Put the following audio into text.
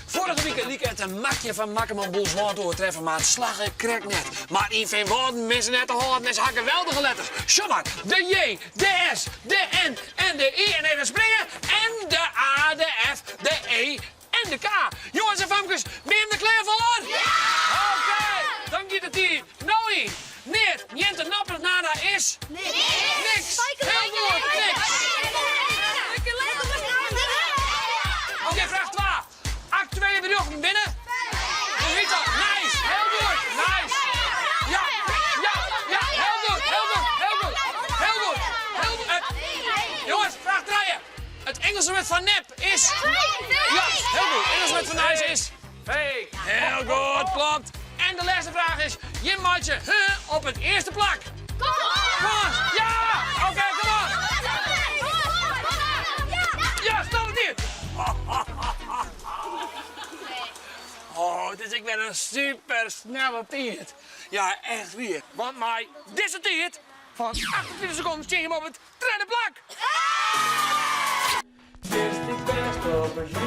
Foarige wike like it in makje fan Makkum om Boelswâld te oertreffen, mar it slagge krekt net. Mar yn Feanwâlden binne se net te hâlden en se ha geweldige letters. Sjoch mar, de J, de S, de N en de I en even springe en de A, de F, de E en de K. Jonges en famkes, binne jim der klear foar? Ja! Oké, dan giet de tiid no yn. Neat, niente, noppert, nada is? Niks! Heel goed, niks! Oké, fraach twa. Aktuele berjochten binne? Hoe hjit dat? Nijs! Heel goed, nijs! Ja, ja, ja, heel goed, heel goed, heel goed, heel goed, heel goed. Jonges, fraach trije. It Ingelske wurd foar nep is? Ja, heel goed. Ingelske wurd foar nijs is? Fake. Heel goed, klopt. En de lêste fraach is, jim meitsje huh op it earste plak? Kâns! Ja! Oké, kom op! Ja, stop it hier! Oh, it is ek wer in super snelle tiid. Ja, echt wier. Want mei dizze tiid fan 28 sekonden stean jim op it tredde plak! Wist ik bêst op in.